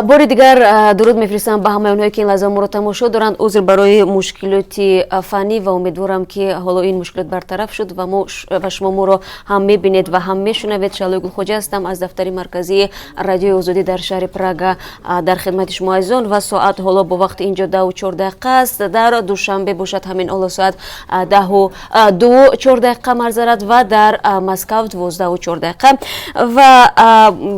Бори дигар дуруд мефиристам ба ҳамаи онҳое, ки ин лаҳза моро тамошо доранд. Узр барои мушкилоти фаннӣ ва умедворам, ки ҳоло ин мушкилот бартараф шуд ва мо ва шумо моро ҳам мебинед ва ҳам мешунавед. Шаҳлои Гулхоҷа ҳастам, аз дафтари марказии Радиои Озодӣ дар шаҳри Прага дар хидмати шумо азизон. Ва соат ҳоло бо вақти инҷо 10:04 аст. Дар Душанбе бошад, ҳамин ҳоло соат 10:04 марзарад ва дар Москав 12:04. Ва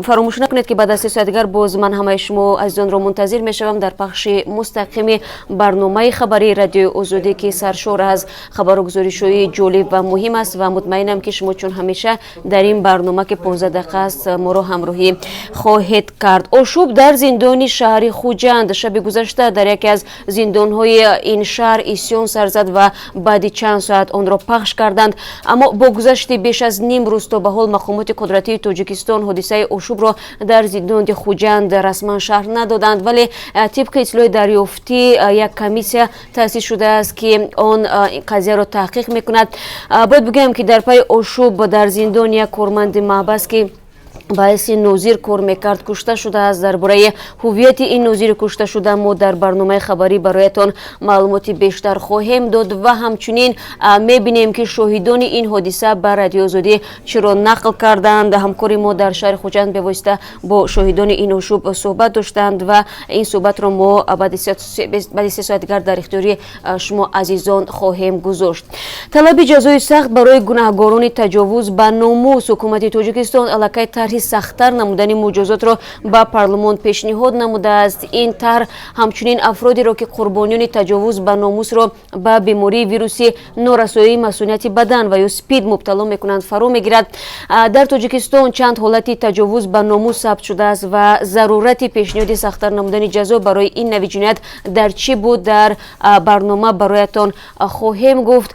фаромӯш накунед, ки баъд аз 3 соат дигар боз ман ҳамаи шумо азизонро мунтазир мешавам дар пахши мустақими барномаи хабарии Радиои Озодӣ, ки саршор аз хабару гузоришҳои ҷолиб ва муҳим аст. Ва мутмаинам, ки шумо чун ҳамеша дар ин барнома, ки 15 дақиқа аст, моро ҳамроҳӣ хоҳед кард. Ошӯб дар зиндони шаҳри Хуҷанд. Шаби гузашта дар яке аз зиндонҳои ин шаҳр исён сар зад ва баъди чанд соат онро пахш карданд. Аммо бо гузашти беш аз ним рӯз то ба ҳол мақомоти қудратии Тоҷикистон ҳодисаи ошӯбро дар зиндони Хуҷанд расман шарҳ надоданд. Вале тибқи иттилои дарёфтӣ, як комиссия таъсис шудааст, ки он қазияро таҳқиқ мекунад. Бояд бигӯям, ки дар пайи ошӯб дар зиндон як корманди маҳбас, ки ба ҳайси нозир кор мекард, кушта шудааст. Дар бораи ҳуввияти ин нозири кушташуда мо дар барномаи хабарӣ бароятон маълумоти бештар хоҳем дод. Ва ҳамчунин мебинем, ки шоҳидони ин ҳодиса ба Радиои Озодӣ чиро нақл карданд. Ҳамкори мо дар шаҳри Хуҷанд бевосита бо шоҳидони ин ошӯб суҳбат доштанд ва ин суҳбатро мо баъди 3 соат дигар дар ихтиёри шумо азизон хоҳем гузошт. Талаби ҷазои сахт барои гунаҳгорони таҷовуз ба номус. Ҳукумати Тоҷикистон аллакай тарҳи сахттар намудани муҷозотро ба парлумон пешниҳод намудааст. Ин тарҳ ҳамчунин афродеро, ки қурбониёни таҷовуз ба номусро ба бемории вируси норасоии масунияти бадан ва ё СПИД мубтало мекунанд, фаро мегирад. Дар Тоҷикистон чанд ҳолати таҷовуз ба номус сабт шудааст ва зарурати пешниҳоди сахттар намудани ҷазо барои ин нави ҷиноят дар чӣ буд, дар барнома бароятон хоҳем гуфт.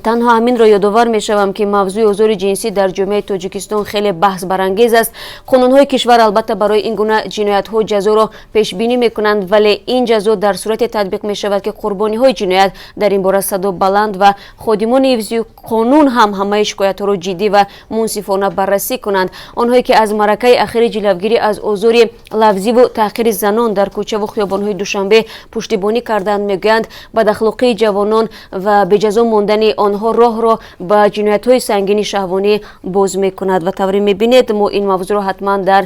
Танҳо ҳаминро ёдовар мешавам, ки мавзӯи озори ҷинсӣ дар ҷомеаи Тоҷикистон хеле баҳсбарангез аст. Қонунҳои кишвар албатта барои ин гуна ҷиноятҳо ҷазоро пешбинӣ мекунанд, вале ин ҷазо дар сурате татбиқ мешавад, ки қурбониҳои ҷиноят дар ин бора садо баланд ва ходимони ҳифзи қонун ҳам ҳамаи шикоятҳоро ҷиддӣ ва мунсифона баррасӣ кунанд. Онҳое, ки аз маъракаи ахири ҷилавгирӣ аз озори лафзиву таҳқири занон дар кӯчаву хиёбонҳои Душанбе пуштибонӣ карданд, мегӯянд, бадахлоқии ҷавонон ва беҷазо мондани онҳо роҳро ба ҷиноятҳои сангини шаҳвонӣ боз мекунад. Ва тавре мебинед, мо ин мавзӯъро ҳатман дар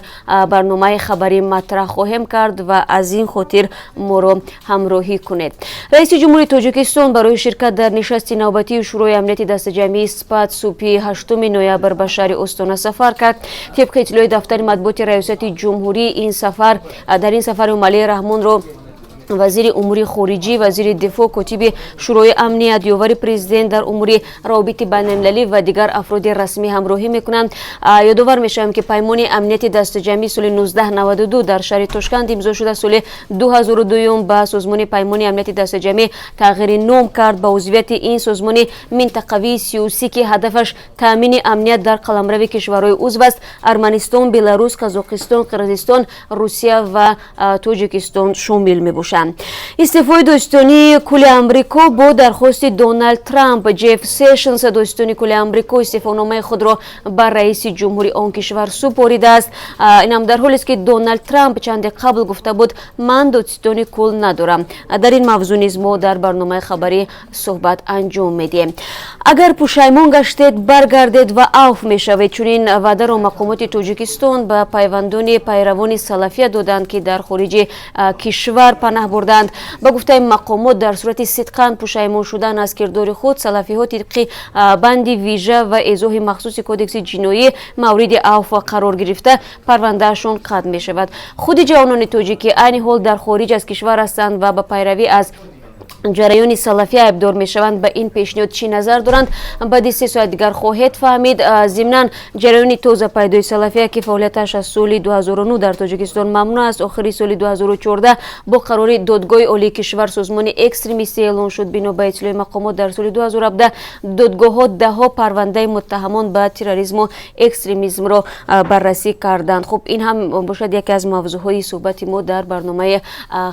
барномаи хабарӣ матраҳ хоҳем кард ва аз ин хотир моро ҳамроҳӣ кунед. Раиси ҷумҳури Тоҷикистон барои ширкат дар нишасти навбатии Шӯрои амнияти дастаҷамъии СПАТ субҳи 8 ноябр ба шаҳри Остона сафар кард. Тибқи иттилои дафтари матбуоти Раёсати ҷумҳурӣ, ин сафар дар ин сафар Эмомалӣ Раҳмонро вазири умури хориҷӣ, вазири дифоъ, котиби Шӯрои амният, ёвари президент дар умури равобити байналмилалӣ ва дигар афроди расмӣ ҳамроҳӣ мекунанд. Ёдовар мешавем, ки Паймони амнияти дастаҷамъӣ соли 1992 дар шаҳри Тошканд имзо шуда, соли 2002 ба Созмони Паймони амнияти дастаҷамъӣ тағйири ном кард. Ба узвияти ин созмони минтақавии сиёсӣ, ки ҳадафаш таъмини амният дар қаламрави кишварҳои узв аст, Арманистон, Беларус, Қазоқистон, Қирғизистон, Русия ва Тоҷикистон шомил мебошанд. Истеъфои додситонии кулли Амрико бо дархости Доналд Трамп. Ҷеф Сешнс, додситони кулли Амрико, истеъфономаи худро ба раиси ҷумҳури он кишвар супоридааст. Инам дар ҳолест, ки Доналд Трамп чанде қабл гуфта буд: «Ман додситони кулл надорам». Дар ин мавзӯъ низ мо дар барномаи хабарӣ суҳбат анҷом медиҳем. Агар пушаймон гаштед, баргардед ва авф мешавед. Чунин ваъдаро мақомоти Тоҷикистон ба пайвандони пайравони салафия доданд, ки дар хориҷи кишвар панаҳ бурданд. Ба гуфтаи мақомот, дар сурати сидқан пушаймон шудан аз кирдори худ, салафиҳо тибқи банди вижа ва эзоҳи махсуси Кодекси ҷиноӣ мавриди авф қарор гирифта, парвандаашон қатъ мешавад. Худи ҷавонони тоҷикӣ айни ҳол дар хориҷ аз кишвар ҳастанд ва ба пайравӣ аз ҷараёни салафия айбдор мешаванд. Ба ин пешниҳод чӣ назар доранд, баъди 3 соат дигар хоҳед фаҳмид. Зимнан, ҷараёни тоза пайдои салафия, ки фаъолияташ аз соли 2009 дар Тоҷикистон мамнӯъ аст, охири соли 2014 бо қарори Додгоҳи Олии кишвар созмони экстремистӣ эълон шуд. Бино ба иттилои мақомот, дар соли 2017 додгоҳҳо даҳҳо парвандаи муттаҳамон ба терроризму экстремизмро баррасӣ карданд. Хуб, ин ҳам бошад яке аз мавзӯъҳои суҳбати мо дар барномаи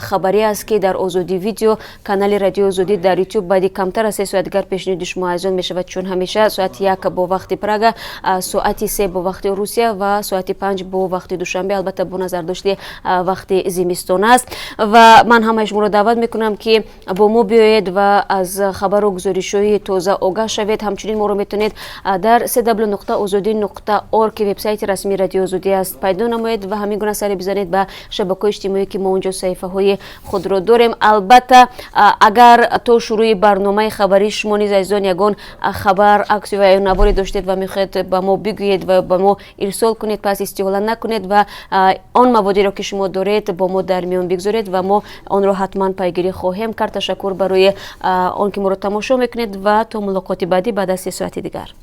хабарӣ аст, ки дар Озодӣ Видео, канали Канали Радиои Озодӣ дар Ютуб баъди камтар аз 3 соат дигар пешниҳоди шумо азизон мешавад, чун ҳамеша соати 1 бо вақти Прага, соати 3 бо вақти Русия ва соати 5 бо вақти Душанбе, албатта бо назардошти вақти зимистон аст. Ва ман ҳамаи шуморо даъват мекунам, ки бо мо биёед ва аз хабару гузоришҳои тоза огаҳ шавед. Ҳамчунин моро метавонед дар cw.ozodi.org, ки вебсайти расмии Радиои Озодӣ аст, пайдо намоед ва ҳамин гуна саре бизанед ба шабакаҳои иҷтимоӣ, ки мо онҷо саҳифаҳои худро дорем. Албатта, агар то шурӯи барномаи хабарӣ шумо низ, азизон, ягон хабар, акс ва ё наворе доштед ва мехоҳед ба мо бигӯед ва ба мо ирсол кунед, пас истиҳола накунед ва он маводеро, ки шумо доред, бо мо дар миён бигзоред ва мо онро ҳатман пайгирӣ хоҳем кард. Ташаккур барои он ки моро тамошо мекунед ва то мулоқоти баъдӣ баъд аз 3 соати дигар.